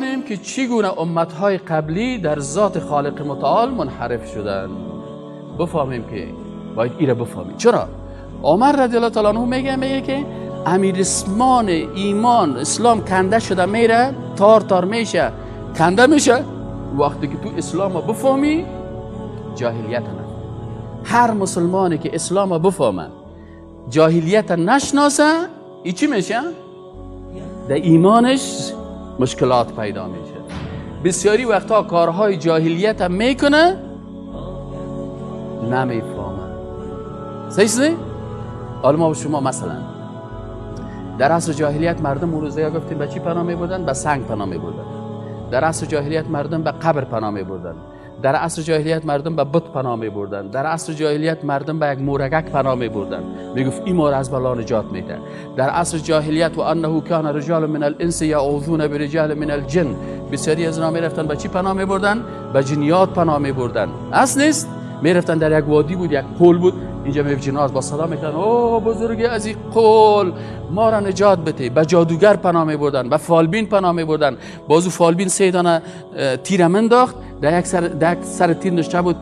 بدانیم که چگونه امتهای قبلی در ذات خالق متعال منحرف شدند. بفهمیم که باید ایره بفهمیم. چرا؟ عمر رضی الله تعالی عنه میگه که امیرسمان ایمان اسلام کنده شده، میره تار تار میشه، کنده میشه. وقتی که تو اسلام رو بفهمی جاهلیت نه. هر مسلمانی که اسلام رو بفهمه جاهلیت نشناسه، ای چی میشه؟ در ایمانش مشکلات پیدا میشه. بسیاری وقتا کارهای جاهلیت هم میکنه نمیفهمه. صحیح؟ حالا ما شما مثلا در عصر جاهلیت مردم اون روزا گفتیم به چی پناه میبردن؟ به سنگ پناه میبردن. در عصر جاهلیت مردم به قبر پناه میبردن. در عصر جاهلیت مردم به بت پناه میبردن. در عصر جاهلیت مردم به یک مورگک پناه میبردن، میگفت این ما را از بلا نجات میده. در عصر جاهلیت و انه کان رجال من الانس یعوذون برجال من الجن، بسیاری از اینا میرفتن به چی پناه میبردن؟ به جنیات پناه میبردن. اصل نیست، میرفتن در یک وادی بود، یک قول بود، اینجا می جناز با صدا میکردن او بزرگ از این قول ما را نجات بده. به جادوگر پناه میبردن، به فالبین پناه میبردن. بازو فالبین سه دانه تیر انداخت، در یک سر تیر نشته بود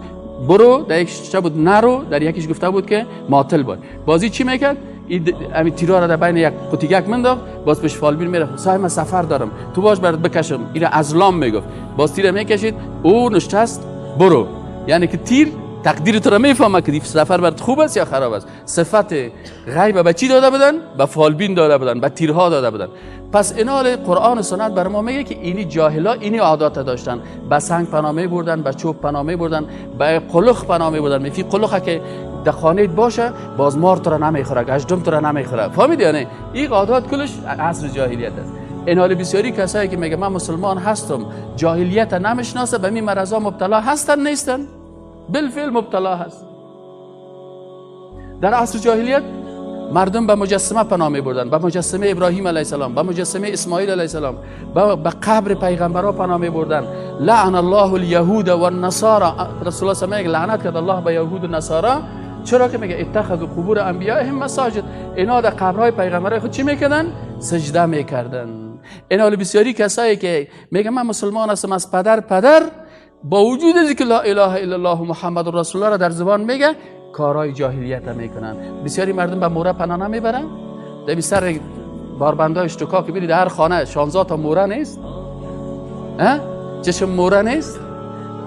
برو، در یک نشته بود نرو، در یکیش گفته بود که معطل باش. بازی چی میکرد؟ این تیرا را در بین یک قوطیگک منداخت، باز پیش فالبین میرفت، صاحب من سفر دارم تو باش برات بکشم، اینو ازلام میگفت. باز تیر میکشید، او نشته است برو، یعنی که تیر تقدیر تو را میفهمه که سفر برات خوب است یا خراب است. صفت غیب به چی داده بودن؟ به فالبین داده بودن، به تیرها داده بودن. پس اینال قرآن و سنت بر ما میگه که اینی جاهلا اینی عادات داشتن، به سنگ پناه میبردن، به چوب پناه میبردن، به قلخ پناه میبردن. میفی قلخ که در خانه باشه باز مار تو را نمیخوره، گژدم تو را نمیخوره. فهمیدی؟ یعنی این عادات کلش عصر جاهلیت است. اینال بسیاری کسایی که میگه من مسلمان هستم جاهلیت نمیشناسه، به این مرضا مبتلا هستن نیستن؟ بالفعل مبتلا هست. در عصر جاهلیت مردم به مجسمه پناه می بردن، به مجسمه ابراهیم علیه السلام، به مجسمه اسماعیل علیه السلام، به قبر پیغمبرا پناه می بردن. لعن الله الیهود و النصارى، رسول الله صلی الله علیه و لعنت کرد الله به یهود و نصارا. چرا که میگه اتخذوا قبور انبیائهم مساجد، اینا در قبرهای پیغمبرای خود چی میکردن؟ سجده میکردن. اینا بسیاری کسایی که میگه من مسلمان هستم از پدر، با وجود اینکه لا اله الا الله محمد رسول الله را در زبان میگه، کارهای جاهلیت میکنن. بسیاری مردم به موره پناه نمیبرن. در سر باربندای اشتکا که ببینید هر خانه 16 تا موره نیست، ها چشم موره نیست.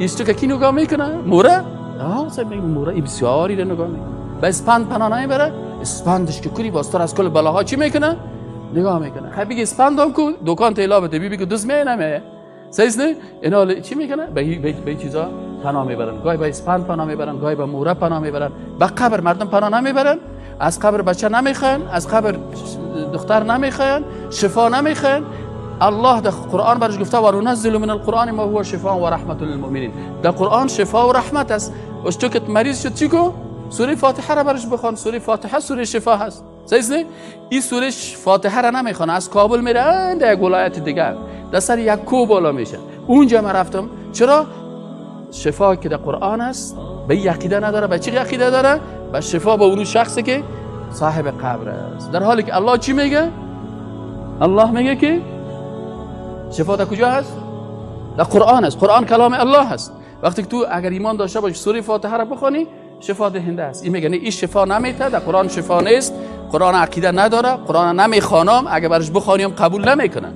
اشتکا کی نگاه میکنه؟ موره. آها میگه موره ای بسیاری رو نگاه میکنه. به اسپند پناه نمیبره، اسپندش که کلی باستر از کل بلاها چی میکنه؟ نگاه میکنه. خب بگی اسپندم کو دکان تیلا بده، بی بگی دوست می نمیه. صحیح نه؟ اینا چی میکنه؟ به چیزا پناه میبرن. گاهی به اسپند پناه میبرن، گاهی به موره پناه میبرن، به قبر مردم پناه نمیبرن، از قبر بچه نمیخوان، از قبر دختر نمیخوان، شفا نمیخوان. الله در قرآن برش گفته و ننزل من القرآن ما هو شفاء و رحمت للمؤمنین. در قرآن شفا و رحمت است. تو که مریض شد چی کو؟ سوره فاتحه را برش بخوان. سوره فاتحه سوره شفا هست. صحیح نه؟ این سوره فاتحه را نمیخوانه، از کابل میره در یک ولایت دیگه، در سر یک کو بالا میشه. اونجا من رفتم. چرا؟ شفا که در قرآن است به عقیده نداره. به چی عقیده داره؟ به شفا به اون شخصی که صاحب قبر است. در حالی که الله چی میگه؟ الله میگه که شفا در کجا هست؟ در قرآن است. قرآن کلام الله است. وقتی که تو اگر ایمان داشته باشی سوره فاتحه را بخوانی شفا دهنده است. این میگه نه، این شفا نمیته، در قرآن شفا نیست، قرآن عقیده نداره، قرآن نمیخوانم، اگر برش بخوانیم قبول نمیکنن.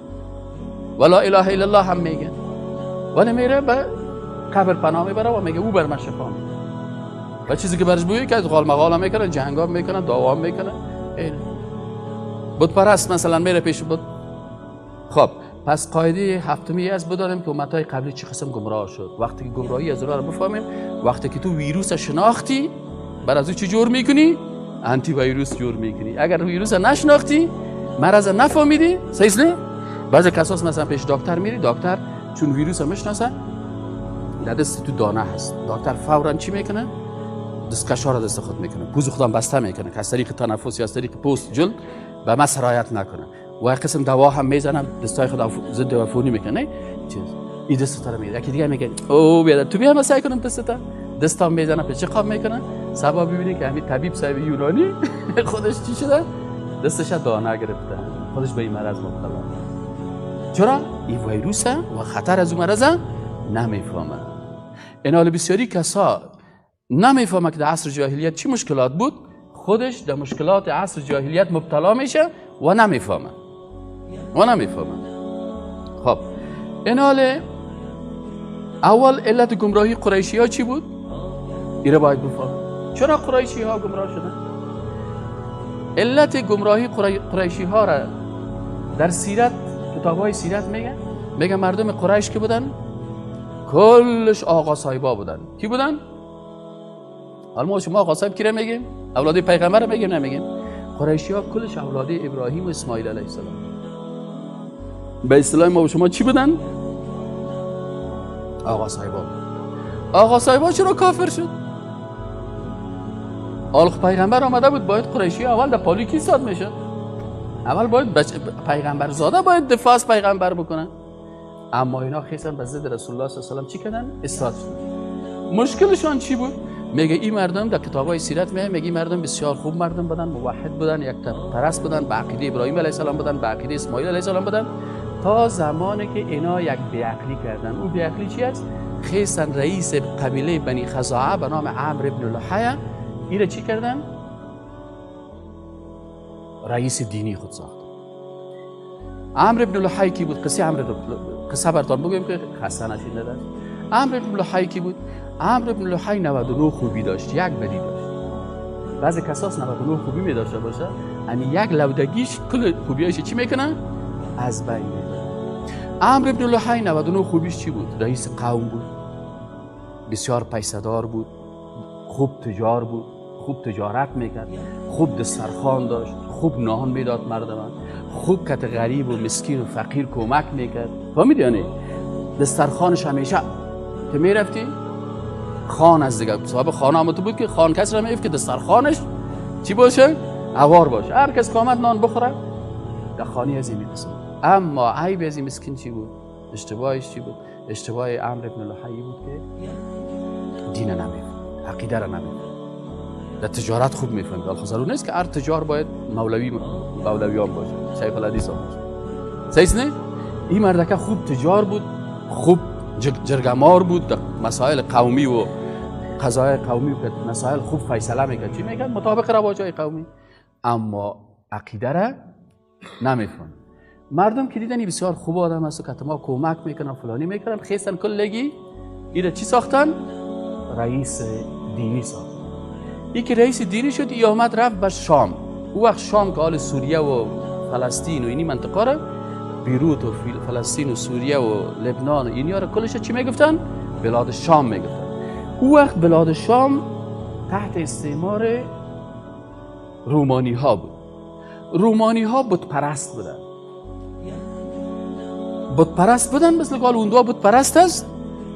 ولا اله الا الله هم میگه، ولی میره به قبر پناه میبره و میگه او بر من شفا میده. و چیزی که برش بگه که از غال مغال میکنن، جنگا میکنن، دعوا میکنن. بت پرست مثلا میره پیش بت. خب پس قاعده هفتمی از بدانیم که امتای قبلی چه قسم گمراه شد. وقتی که گمراهی از اونها رو بفهمیم، وقتی که تو ویروس شناختی بر از او چی جور میکنی؟ آنتی ویروس جور میکنی. اگر ویروس نشناختی، مرض نفهمیدی، صحیح نه؟ بعضی کساس مثلا پیش دکتر میری، دکتر چون ویروس میشناسه در دست تو دانه هست، دکتر فورا چی میکنه؟ دستکشا را دست خود میکنه، پوز خودم بسته میکنه که از طریق تنفس یا از طریق پوست جلد به ما سرایت نکنه. و قسم دوا هم میزنم دستای خود ضد عفونی میکنه. چیز این دست رو میگیره، یکی دیگه میگه او بیا تو بیا مسای کنم دستت، دستام میزنه پیچ قاب میکنه. سبا ببینی که همین طبیب صاحب یونانی خودش چی شده؟ دستش دانه گرفته، خودش به این مرض مبتلا. چرا؟ این ویروس و خطر از اون مرض نمیفهمه. این بسیاری کسا نمیفهمه که در عصر جاهلیت چی مشکلات بود، خودش در مشکلات عصر جاهلیت مبتلا میشه و نمیفهمه و نمیفهمه. خب این حال اول علت گمراهی قریشی ها چی بود؟ این رو باید بفهمیم. چرا قریشی ها گمراه شدن؟ علت گمراهی قریشی ها را در سیرت، کتاب های سیرت میگن، میگن مردم قریش که بودن کلش آقا صاحبا بودن. کی بودن؟ حالا ما شما آقا صاحب کی را میگیم؟ اولاد پیغمبر میگیم نمیگیم؟ قریشی ها کلش اولاد ابراهیم و اسماعیل علیه السلام. به اصطلاح ما و شما چی بودن؟ آقا صاحبا. آقا صاحبا چرا کافر شد؟ آلخ پیغمبر آمده بود، باید قریشی اول در پالی کی ساد میشد؟ اول باید پیغمبر زاده باید دفاع از پیغمبر بکنن. اما اینا خیستن به ضد رسول الله صلی الله علیه و سلم چی کردن؟ استاد شدن. مشکلشان چی بود؟ میگه این مردم در کتابای سیرت میگه این مردم بسیار خوب مردم بودن، موحد بودن، یک پرست بودن، به عقیده ابراهیم علیه السلام بودن، به عقیده اسماعیل علیه السلام بودن، تا زمانی که اینا یک بیعقلی کردن. اون بیعقلی چی است؟ خیستن رئیس قبیله بنی خزاعه به نام عمرو بن لحی ایره چی کردن؟ رئیس دینی خود ساخت. عمرو بن لحی کی بود؟ قصه عمرو قصه براتون بگم که خسته نشید نداشت. عمرو بن لحی کی بود؟ عمرو بن لحی 99 خوبی داشت، یک بدی داشت. بعضی کساس 99 خوبی می داشته باشه، اما یک لودگیش کل خوبیاش چی میکنه؟ از بین میبره. عمرو بن لحی 99 خوبیش چی بود؟ رئیس قوم بود، بسیار پیسه‌دار بود، خوب تجار بود، خوب تجارت میکرد، خوب دسترخوان داشت، خوب نان میداد مردم، خوب کت غریب و مسکین و فقیر کمک میکرد. فهمیدی یعنی؟ دسترخوانش همیشه که میرفتی خان از دیگه صاحب خانه هم تو بود که خان کس را میگفت که دسترخوانش چی باشه؟ عوار باشه، هر کس که آمد نان بخوره در خانه از این میرسه. اما عیب از این مسکین چی بود؟ اشتباهش چی بود؟ اشتباه عمرو بن لحی بود که دین نمیفهمید، عقیده را نمیفهمید، در تجارت خوب میفهمید. الخ ضرور نیست که هر تجار باید مولویان باشه، شیخ الحدیث هم باشه. صحیح نه؟ این مردکه خوب تجار بود، خوب جرگمار بود، در مسائل قومی و قضای قومی و مسائل خوب فیصله میکرد. چی میکرد؟ مطابق رواجهای قومی. اما عقیده را نمیفهمید. مردم که دیدن بسیار خوب آدم است و که ما کمک میکنن فلانی میکنن، خیستن کلگی ایره چی ساختن؟ رئیس دینی ساختن. یکی رئیس دینی شد، ای آمد رفت به شام. او وقت شام که حال سوریه و فلسطین و اینی منطقه را، بیروت و فلسطین و سوریه و لبنان و اینیا را کلش چی میگفتن؟ بلاد شام میگفتن. او وقت بلاد شام تحت استعمار رومانی ها بود. رومانی ها بت پرست بودن. بت پرست بودن مثل که اون دو بت پرست است،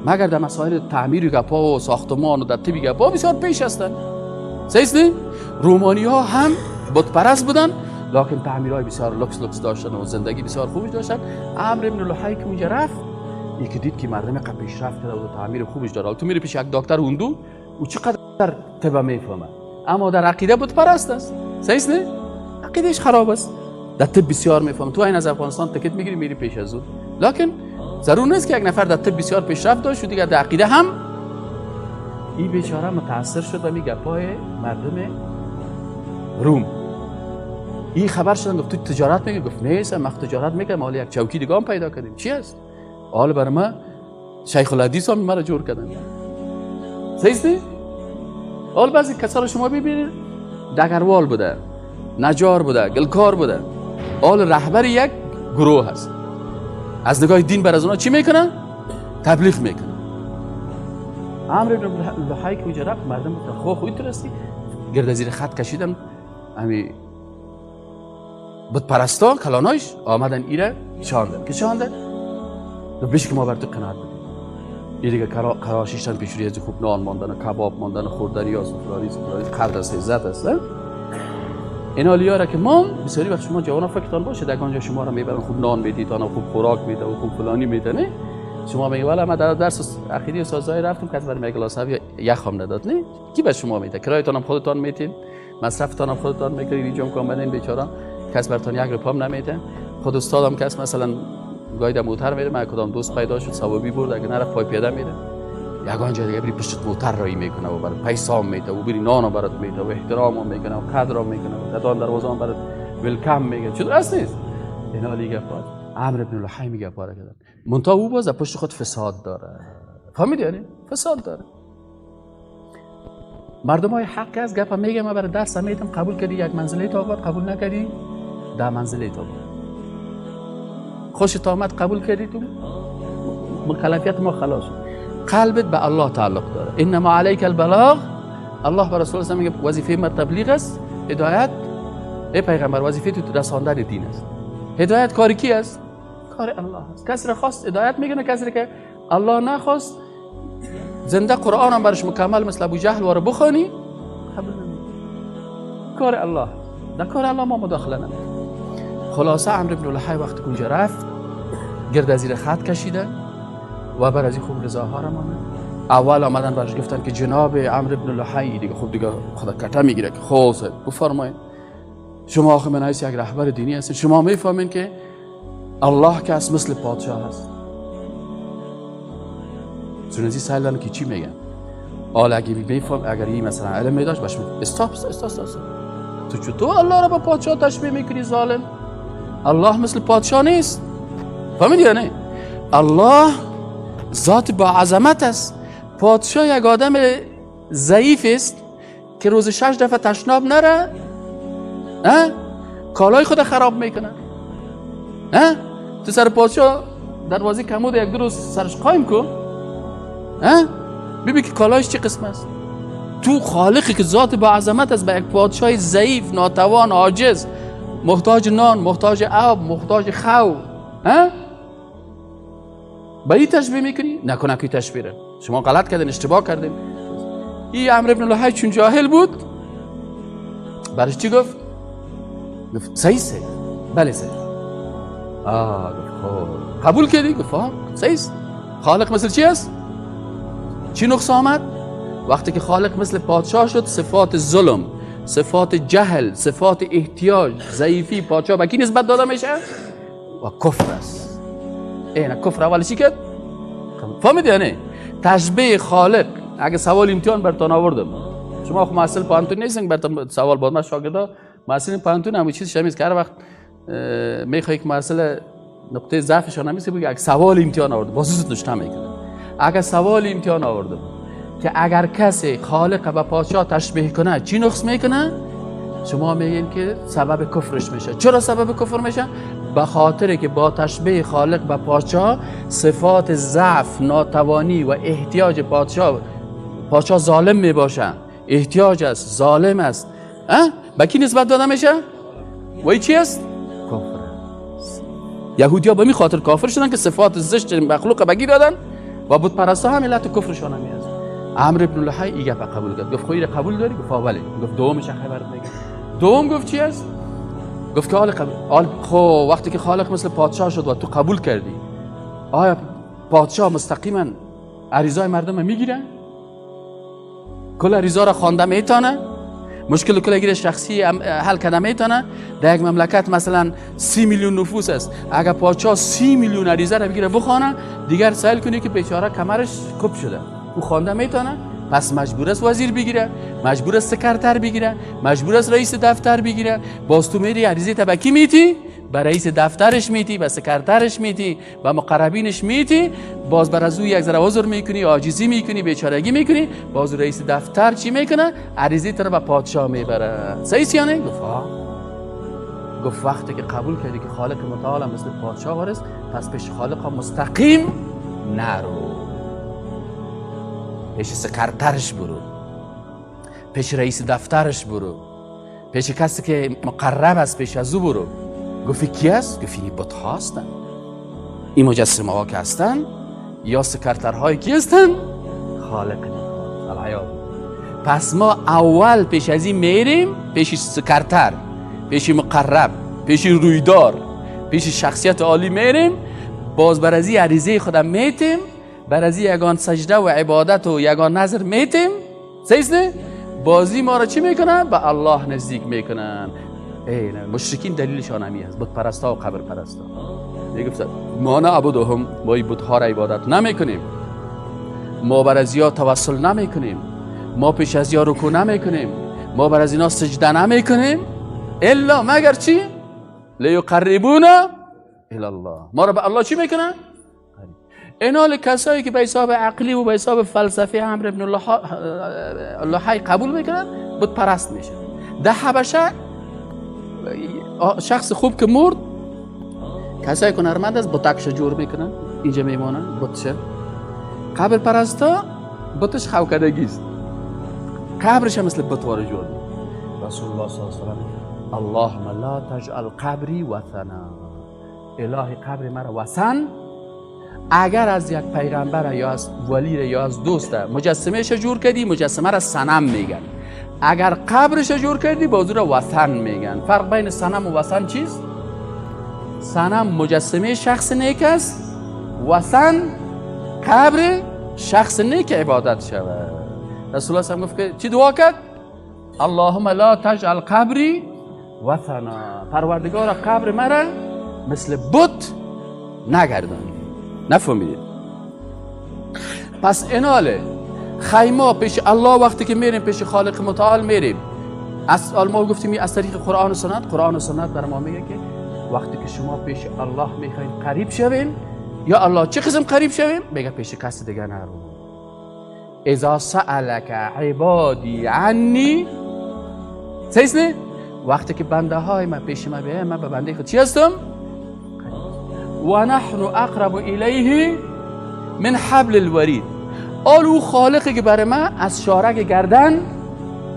مگر در مسائل تعمیر گپا و ساختمان و در طب گپا بسیار پیش هستند. صحیح نه؟ رومانی ها هم بت پرست بودن، لکن تعمیرهای بسیار لوکس لوکس داشتن و زندگی بسیار خوبی داشتن. عمرو بن لحی که اونجا رفت، یکی دید که مردم قد پیشرفت کرده و تعمیر خوبش داره. تو میری پیش یک دکتر هندو، او چقدر طب میفهمه، اما در عقیده بت پرست است. صحیح نه؟ عقیدهش خراب است. در طب بسیار میفهمه. تو این از افغانستان تکت میگیری میری پیش از او، لکن ضرور نیست که یک نفر در طب بسیار پیشرفت داشت و دیگه در عقیده هم. این بیچاره متاثر شد به می گپای مردم روم. این خبر شدن، گفت تو تجارت میگه؟ گفت نیست، ما تجارت میکنم، حالا یک چوکی دیگه هم پیدا کردیم. چی است؟ حالا برای ما شیخ الحدیث هم مرا جور کردن. صحیح؟ حالا بعضی کسا رو شما ببینید دگروال بوده، نجار بوده، گلکار بوده، حال رهبر یک گروه هست. از نگاه دین بر از اونا چی میکنه؟ تبلیغ میکنه. عمرو بن لحی که اونجا رفت، مردم گفتن خو خوی ترستی، گرد زیر خط کشیدن. همی بت پرستا کلانایش آمدن ایره چاندن که چاندن و بهش که ما بر تو قناعت بدیم. این دیگه کراشیشتن پیش روی از خوب نان ماندن و کباب ماندن و خوردنی از فلانی فلانی قدر از عزت است. اینا لیاره که ما بسیاری وقت شما جوانان فکرتان باشه در آنجا شما را میبرن خوب نان میدید، آنها خوب خوراک میده و خوب فلانی میده. نه شما میگه والا من در درس عقیده و سازهای رفتم کس برام یک گلاس آب یخ هم نداد. نه کی به شما میده؟ کرایتان هم خودتان میتین، مصرفتان هم خودتان میکنید. اینجا که آمدین بیچاره کس براتون یک روپام نمیده. خود استادم کس مثلا گاهی در موتر میرم، اگه کدام دوست پیدا شد ثوابی برد، اگه نرفت پای پیاده میره. یگان جای دیگه بری پشت موتر رایی میکنه و برات پیسا میده و بری نان برات میده و احترام میکنه و قدر میکنه و دادان دروازه برات welcome میگه. چطور است نیست؟ اینا دیگه پاس عمرو بن لحی میگه پاره کردن. منتها او باز پشت خود فساد داره. فهمیدی یعنی فساد داره. مردم های حق از گپ میگه من برای درس میدم، قبول کردی یک منزله تا آباد، قبول نکردی ده منزله تا آباد. خوشت آمد قبول کردی، تو مکلفیت ما خلاص. قلبت به الله تعلق داره. انما علیک البلاغ. الله به رسول الله میگه وظیفه ما تبلیغ است، هدایت. ای پیغمبر وظیفه تو رساندن دین است. هدایت کار کی است؟ کار الله است. کسی را خواست هدایت میکنه، کسی را که الله نخواست زنده قرآن هم برش مکمل مثل ابو جهل واره بخوانی قبول نمیکنه. کار الله، در کار الله ما مداخله نمیکنیم. خلاصه عمرو بن لحی وقتی اونجا رفت گرد از زیر خط کشیده و بر از این خوب رضاها را آمد. اول آمدن برش گفتن که جناب عمرو بن لحی، دیگه خوب دیگه خدا کته میگیره که خب صاحب بفرمایید شما آخه من حیث یک رهبر دینی هستین، شما میفهمین که الله که است مثل پادشاه هست. چون از این که چی میگن؟ حالا اگه میفهم اگر این مثلا علم میداشت باش استاپ استاپ استاپ، تو چطور الله را با پادشاه تشبیه میکنی ظالم؟ الله مثل پادشاه نیست. فهمیدی یا نه؟ الله ذات با عظمت است. پادشاه یک آدم ضعیف است که روز 6 دفعه تشناب نره، کالای خود خراب میکنه. تو سر پادشاه دروازه کمود یک دو روز سرش قایم کن، ببین که کالایش چه قسم است. تو خالقی که ذات با عظمت است به یک پادشاه ضعیف، ناتوان، عاجز، محتاج نان، محتاج آب، محتاج خو، به این تشبیه میکنی؟ نکنه که تشبیه شما غلط کردین، اشتباه کردین. این عمرو بن لحی چون جاهل بود برش چی گفت؟ گفت صحیح سید، بله سید. گفت خب قبول کردی؟ گفت صحیح. خالق مثل چی است؟ چی نقص آمد؟ وقتی که خالق مثل پادشاه شد، صفات ظلم، صفات جهل، صفات احتیاج، ضعیفی پادشاه به کی نسبت داده میشه؟ و کفر است. اینه کفر اول چی کرد؟ فهمیدی یا نه؟ تشبیه خالق. اگه سوال امتحان براتون آوردم، شما خب محصل پانتون نیستین، براتون سوال بود. من شاگردا محصل پانتون همون چیز شمیز که هر وقت میخوای که محصل نقطه ضعفشان همیشه بگی اگه سوال امتحان آورد باز زود نشته میکنه. اگه سوال امتحان آوردم که اگر کسی خالق به پادشاه تشبیه کنه چی نقص میکنه؟ شما میگین که سبب کفرش میشه. چرا سبب کفر میشه؟ به خاطر که با تشبیه خالق به پادشاه صفات ضعف، ناتوانی و احتیاج پادشاه، پادشاه ظالم میباشه، احتیاج است، ظالم است، به کی نسبت داده میشه؟ و این چی است؟ کفر است. یهودیا به می خاطر کافر شدن که صفات زشت مخلوق به کی دادن و بت پرستا هم علت کفرشان هم است. عمرو بن لحی این گپ قبول کرد. گفت خیر قبول داری؟ گفت بله. گفت دومش خبر میگه. دوم گفت چی است؟ گفت که حال خب وقتی که خالق مثل پادشاه شد و تو قبول کردی، آیا پادشاه مستقیما عریضای مردم میگیره؟ کل عریضا را خوانده میتونه؟ مشکل کل گیر شخصی حل کرده میتونه؟ در یک مملکت مثلا 30 میلیون نفوس است، اگر پادشاه 30 میلیون عریضه را بگیره بخوانه، دیگر سایل کنی که بیچاره کمرش کپ شده، او خوانده میتونه؟ پس مجبور است وزیر بگیره، مجبور است سکرتر بگیره، مجبور است رئیس دفتر بگیره. باز تو میری عریضه تا به کی میتی؟ به رئیس دفترش میتی، به سکرترش میتی، به مقربینش میتی. باز بر از او یک ذره عذر میکنی، عاجزی میکنی، بیچارگی میکنی. باز رئیس دفتر چی میکنه؟ عریضه تو رو به پادشاه میبره. صحیح یا نه؟ گفت گفت وقتی که قبول کردی که خالق متعال مثل پادشاه وارث، پس پیش خالق مستقیم نرو، پیش سکرترش برو، پیش رئیس دفترش برو، پیش کسی که مقرب است پیش از او برو. گفت کی است؟ گفت این بت ها هستن، این مجسمه ها که هستن یا سکرترهای کی هستن؟ خالق متعال. پس ما اول پیش از این میریم پیش سکرتر، پیش مقرب، پیش رویدار، پیش شخصیت عالی میریم. باز بر از این عریضه خودم میتیم، بر از یگان سجده و عبادت و یگان نظر میتیم. صحیح نه؟ بازی ما را چی میکنن؟ به الله نزدیک میکنن. ای نه، مشرکین دلیلشان همی است، بت پرستا و قبر پرستا. میگفتن ما نعبدهم، ما این بت‌ها را عبادت نمیکنیم، ما بر از یا توسل نمیکنیم، ما پیش از یا رکوع نمیکنیم، ما بر از اینا سجده نمیکنیم، الا مگر چی؟ لیقربونا الی الله. ما را به الله چی میکنن؟ اینا کسایی که به حساب عقلی و به حساب فلسفی عمرو بن لحی قبول میکنن بت پرست میشن. در حبشه شخص خوب که مرد، کسایی که هنرمند است بتکش جور میکنن، اینجا میمانن بتشه. قبر پرستا بتش خوکدگی است، قبرش مثل بتوار جور. رسول الله صلی الله علیه و سلم اللهم لا تجعل قبری وثنا، الهی قبر مرا وثن. اگر از یک پیغمبر یا از ولی یا از دوست مجسمهش جور کردی، مجسمه را صنم میگن. اگر قبرش جور کردی، باز را وثن میگن. فرق بین صنم و وثن چیست؟ صنم مجسمه شخص نیک است، وثن قبر شخص نیک عبادت شود. رسول الله گفت که چی دعا کرد؟ اللهم لا تجعل قبری وثنا، پروردگار قبر مرا مثل بت نگردان. نفهمیدید؟ پس اناله خیمه پیش الله وقتی که میریم پیش خالق متعال میریم، از ما گفتیم از طریق قرآن و سنت. قرآن و سنت بر ما میگه که وقتی که شما پیش الله میخواین قریب شوین، یا الله چه قسم قریب شویم؟ میگه پیش کس دیگه نرو. اذا سألک عبادی عنی، صحیح نه؟ وقتی که بنده های من پیش من بیاین، من به بنده خود چی هستم؟ و نحن اقرب الیه من حبل الورید. آل او خالقی که برای من از شارک گردن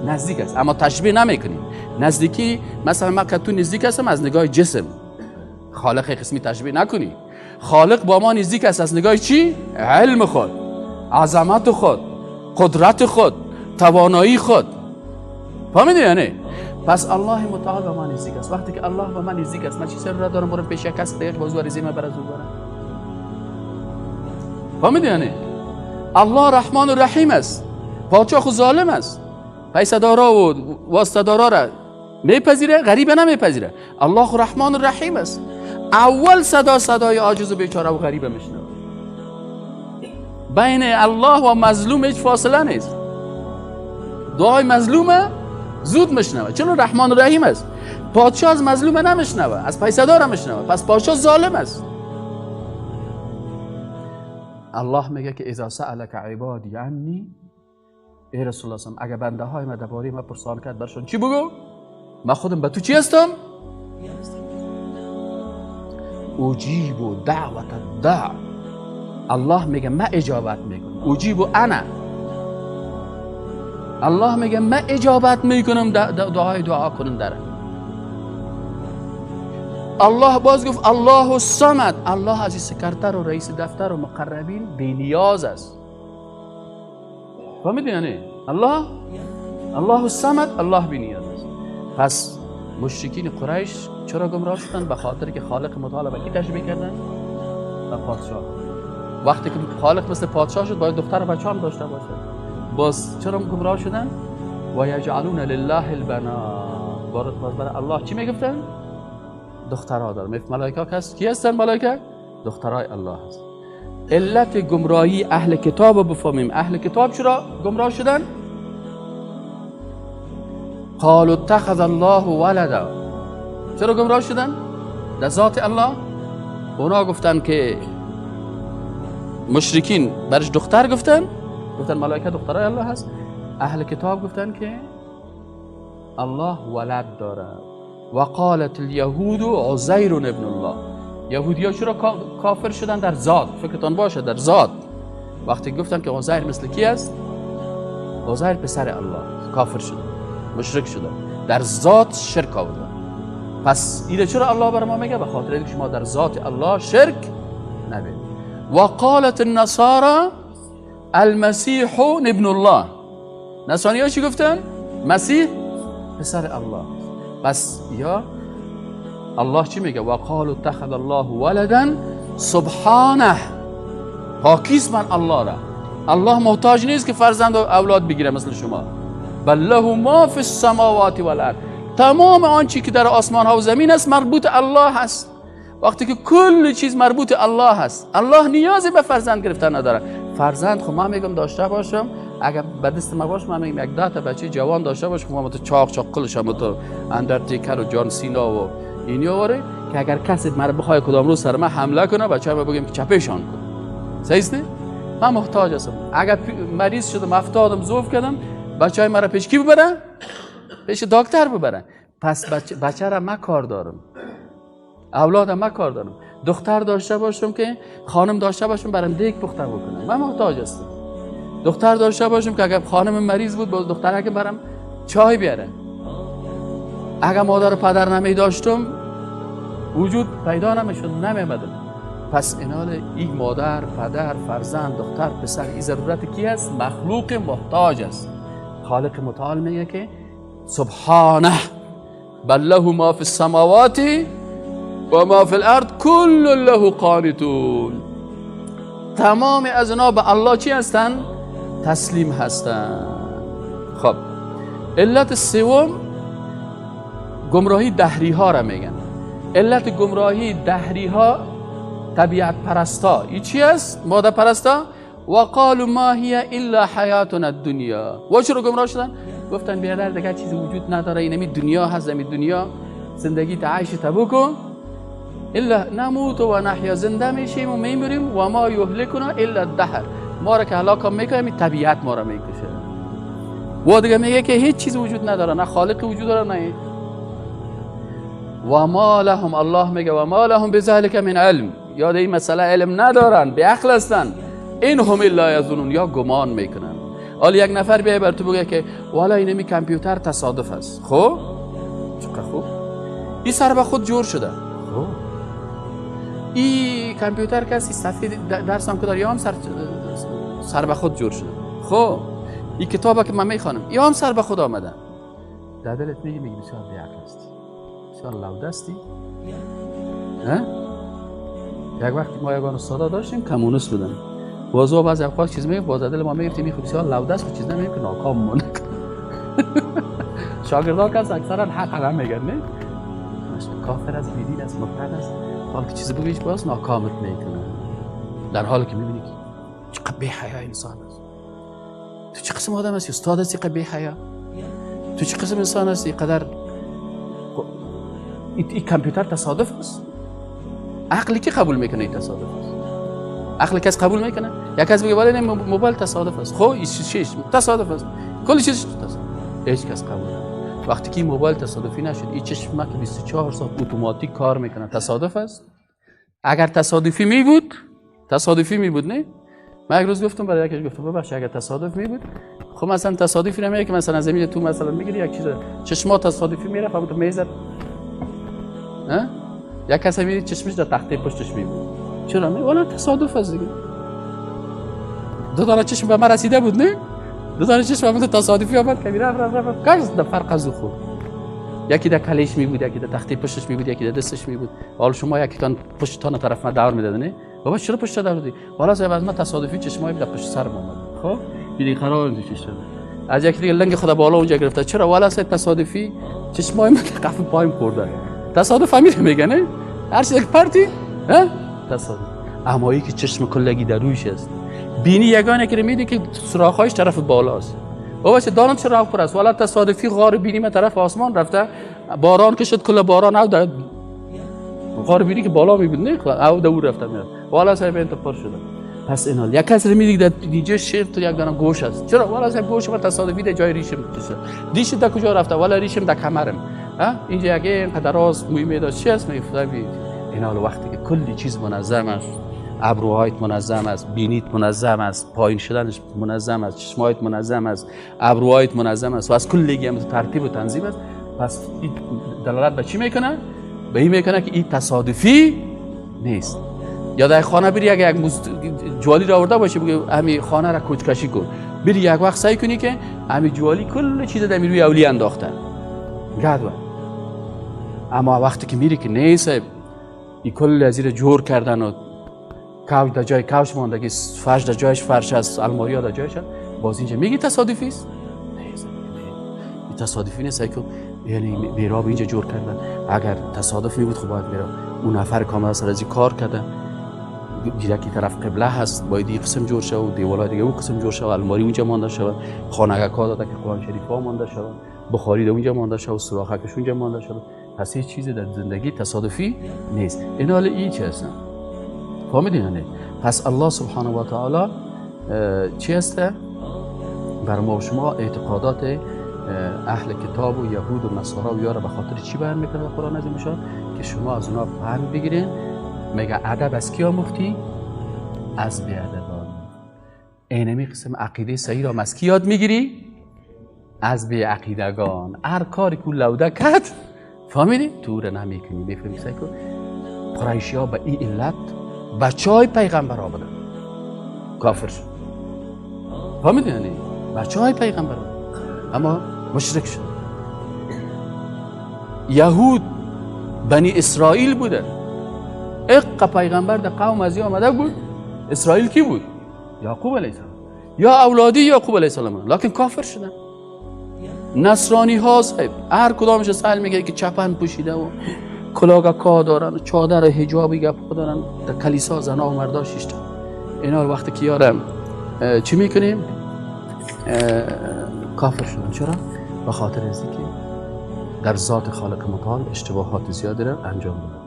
نزدیک است، اما تشبیه نمیکنیم. نزدیکی مثلا من که تو نزدیک هستم از نگاه جسم، خالق قسمی تشبیه نکنی. خالق با ما نزدیک است از نگاه چی؟ علم خود، عظمت خود، قدرت خود، توانایی خود. فهمیدی یعنی؟ پس الله متعال با ما نزدیک است. وقتی که الله با من نزدیک است، من چی ضرورت دارم برم پیش یک کس دیگه بازو ریزی من بر از او برم؟ فهمیدی یعنی؟ الله رحمان و رحیم است. پادشاه خود ظالم است، پیسه دارا و واسطه دارا را میپذیره، غریبه نمیپذیره. الله رحمان و رحیم است. اول صدا صدای عاجز و بیچاره و غریبه میشنوه. بین الله و مظلوم هیچ فاصله نیست. دعای مظلومه زود میشنوه، چون رحمان و رحیم است. پادشاه از مظلومه نمیشنوه، از پیسه داره میشنوه. پس پادشاه ظالم است. الله میگه که اذا سألک عبادی عنی، ای رسول الله اگه بنده های من درباره من پرسان کرد، برشون چی بگو؟ من خودم به تو چی هستم؟ اجیب دعوت الداع. الله میگه من اجابت میکنم. اجیب انا. الله میگه من اجابت میکنم دعای دعا کنم داره. الله باز گفت الله الصمد. الله از سکرتر و رئیس دفتر و مقربین بی نیاز است. فهمیدی یعنی؟ الله الله الصمد، الله بی نیاز است. پس مشرکین قریش چرا گمراه شدن؟ به خاطر که خالق متعال به کی تشبیه کردن؟ به پادشاه. وقتی که خالق مثل پادشاه شد، باید دختر و بچه هم داشته باشه. باز چرا گمراه شدن؟ و یجعلون لله البنات. باز برای الله چی میگفتن؟ دخترها دارن. ملائکه کس کی هستن؟ ملائکه دخترای الله هست. علت گمراهی اهل کتاب رو بفهمیم. اهل کتاب چرا گمراه شدن؟ قالوا اتخذ الله ولدا. چرا گمراه شدن؟ در ذات الله. اونا گفتن که مشرکین برش دختر گفتن، گفتن ملائکه دخترای الله هست. اهل کتاب گفتن که الله ولد داره. و قالت اليهود عزیر ابن الله. یهودی ها چرا کافر شدن؟ در ذات. فکرتان باشه در ذات. وقتی گفتن که عزیر مثل کی است؟ عزیر پسر الله، کافر شدن، مشرک شدن، در ذات شرک آوردن. پس اینه چرا الله بر ما میگه؟ به خاطر اینکه شما در ذات الله شرک نبید. و قالت النصارى المسیح ابن الله. نصرانی ها چی گفتن؟ مسیح پسر الله. پس یا الله چی میگه؟ و قالوا اتخذ الله ولدا سبحانه. پاکیست من الله را. الله محتاج نیست که فرزند و اولاد بگیره مثل شما. بل له ما فی السماوات والارض. تمام آنچه که در آسمان ها و زمین است مربوط الله است. وقتی که کل چیز مربوط الله هست، الله نیازی به فرزند گرفتن نداره. فرزند خب من میگم داشته باشم، اگر به دست ما باشه من میگم یک 10 تا بچه جوان داشته باشم، ما تو چاق چاق کلش هم تو اندرتیکر و جان سینا و اینی آوره که اگر کسی مرا بخواد کدام روز سر من حمله کنه، بچه‌ها بگم که چپشان کن. صحیح است؟ من محتاج هستم. اگر مریض شدم، افتادم، ضعف کردم، بچهای مرا پیش کی ببرن؟ پیش دکتر ببرن. پس بچه را من کار دارم، اولادم من کار دارم. دختر داشته باشم که خانم داشته باشم برام دیگ پخته بکنم، من محتاج هستم. دختر داشته باشم که اگر خانم مریض بود باز دختر که برام چای بیاره. اگر مادر و پدر نمی داشتم وجود پیدا نمیشد، نمیمدم. پس اینال این مادر، پدر، فرزند، دختر، پسر، این ضرورت کی است؟ مخلوق محتاج است. خالق متعال میگه که سبحانه بل له ما فی السماوات و ما فی الارض کل له قانتون. تمام از اینا به الله چی هستن؟ تسلیم هستن. خب علت سوم گمراهی دهری ها را میگن. علت گمراهی دهری ها طبیعت پرستا، این چی است؟ ماده پرستا. و قالوا ما هی الا حیاتنا الدنیا. و چرا گمراه شدن؟ گفتن بیادر دیگه چیزی وجود نداره، اینمی دنیا هست، این دنیا زندگی تعیش تبو کن، الا نموت و نحیا، زنده میشیم و میمیریم، و ما یهلکنا الا الدهر، ما را که هلاک میکنه این طبیعت ما را میکشه. و دیگه میگه که هیچ چیز وجود نداره، نه خالق وجود داره نه. و ما لهم، الله میگه و ما لهم بذلک من علم، یاد این مسئله علم ندارن، بی عقل هستن. این هم الا یظنون، یا گمان میکنن. حالا یک نفر بیای بر تو بگه که والا اینمی کامپیوتر تصادف است، خب چقدر خوب، این سر به خود جور شده، خب این کامپیوتر کسی سفید درس هم که داره یا هم سر به خود جور شده، خب این کتابه که من میخوانم یا هم سر به خود آمده. در دلت میگی، میگی بسیار بی‌عقل هستی، بسیار لوده هستی. یک وقتی ما یگان استادا داشتیم کمونیست بودن، بازو بعضی اوقات چیز میگه، باز دل ما میگفتیم این خب بسیار لوده است، خب چیز نمیگه که ناکام مونه. شاگردان کس اکثرا حق هم میگن، نه کافر است، بیدین است، مرتد است، حال که چیزی بگیش باز ناکامت میکنه، در حالی که میبینی که چقدر بی حیا انسان است. تو چه قسم آدم هستی؟ استاد هستی قد بی حیا؟ تو چه قسم انسان هستی قدر این کامپیوتر تصادف است؟ عقلی که قبول میکنه این تصادف است؟ عقل کس قبول میکنه؟ یک کس میگه ولی موبایل تصادف است، خب این چیز تصادف است، کل چیز تصادف، هیچ کس قبول نمیکنه. وقتی که موبایل تصادفی نشد، این چشمک 24 ساعت اتوماتیک کار میکنه، تصادف است؟ اگر تصادفی می بود، تصادفی می بود نه؟ من یک روز گفتم برای یکیش، گفتم ببخشید اگر تصادف می بود، خب مثلا تصادفی نمیه که مثلا زمین تو مثلا میگیری یک چیز چشما تصادفی میره فهم تو میزد، ها؟ یک کسی میری چشمش در تخته پشتش می بود، چرا؟ می والا تصادف است دیگه. دو دانه چشم به من رسیده بود نه؟ دو دانه چشم به من تصادفی آمد که رفت رفت رفت کس در فرق از خود، یکی در کلیش می بود، یکی در تخته پشتش می بود، یکی در دستش می بود. حالا شما یکی تان پشتتان طرف من دور میداد نه؟ بابا چرا پشت دور دادی؟ والا صاحب از من تصادفی چشمای در پشت سرم آمد. خب دیگه قرار نیست چشم از یکی دیگه لنگ خدا بالا اونجا گرفته، چرا؟ والا صاحب تصادفی چشمای من قفل پایم خورده. تصادف امیر میگه نه؟ هر چیزی که پرتی ها تصادف. اما یکی چشم کلگی در رویش است، بینی یگانه که میده که سوراخ‌هایش طرف بالاست. بابا چه دانم چرا پر است؟ والا تصادفی غار بینی من طرف آسمان رفته، باران که شد کل باران او در غار بینی که بالا میبود نه، او دور رفته میاد، والا صاحب این پر شده. پس اینال یک کسی میدید در اینجا شیر تو یک دانه گوش است، چرا؟ والا صاحب گوش من تصادفی در جای ریشم شد، دیش در کجا رفته؟ والا ریشم در کمرم، ها اینجا یک اینقدر راز موی میداد چی است؟ میگفت اینال وقتی که کلی چیز منظم است، ابروهایت منظم است، بینیت منظم است، پایین شدنش منظم است، چشمایت منظم است، ابروهایت منظم است و از کلی هم ترتیب و تنظیم است، پس این دلالت به چی میکنه؟ به این میکنه که این تصادفی نیست. یا در خانه بری اگه یک جوالی را آورده باشه بگه همین خانه را کوچکشی کن، بری یک وقت سعی کنی که همین جوالی کل چیز در روی اولی انداخته گدوه. اما وقتی که میری که نیست، این کل از این جور کردن و کوش در جای کوش مانده، که فرش در جایش فرش است، الماری ها در جایش است، باز اینجا میگی تصادفی است؟ نه، این تصادفی نیست. که یعنی میراب اینجا جور کردن، اگر تصادف می بود خب باید میراب. اون نفر کامل سر از کار کرده، یکی طرف قبله هست باید این قسم جور شود، دیوالای دیگه اون قسم جور شود، الماری اونجا مانده شود، خانگک ها داده که قرآن شریف ها مانده شود، بخاری در اونجا مانده شود، سوراخکش اونجا مانده شود. پس هیچ چیزی در زندگی تصادفی نیست. این حال این چه هستن؟ فهمیدین نه؟ پس الله سبحانه و تعالی چی هسته؟ بر ما و شما اعتقادات اهل کتاب و یهود و نصارا و یارا به خاطر چی بیان میکنه در قرآن عظیم شان؟ که شما از اونا پند بگیرین. میگه ادب از کی آموختی؟ از بی‌ادبان. اینمی قسم عقیده صحیح را از کی یاد میگیری؟ از بی‌عقیدگان. هر کاری که لوده کرد، فهمیدی؟ تو رو نمیکنی. میفهمی سعی کن. قریشی ها به این علت بچه های پیغمبر ها بودن کافر شد. فهمیدی؟ یعنی بچه های پیغمبر ها اما مشرک شد. یهود بنی اسرائیل بودن. اق پیغمبر در قوم از آمده بود. اسرائیل کی بود؟ یعقوب علیه السلام یا اولادی یعقوب علیه السلام، لکن کافر شدن. نصرانی ها صاحب هر کدامش سهل میگه که چپن پوشیده و کلاگکا دارن و چادر و حجابی گپ دارن، در کلیسا زنا و مردا شیشتن. اینا رو وقتی که یارم چی میکنیم؟ کافر شدن. چرا؟ به خاطر از اینکه در ذات خالق متعال اشتباهات زیادی را انجام دادن.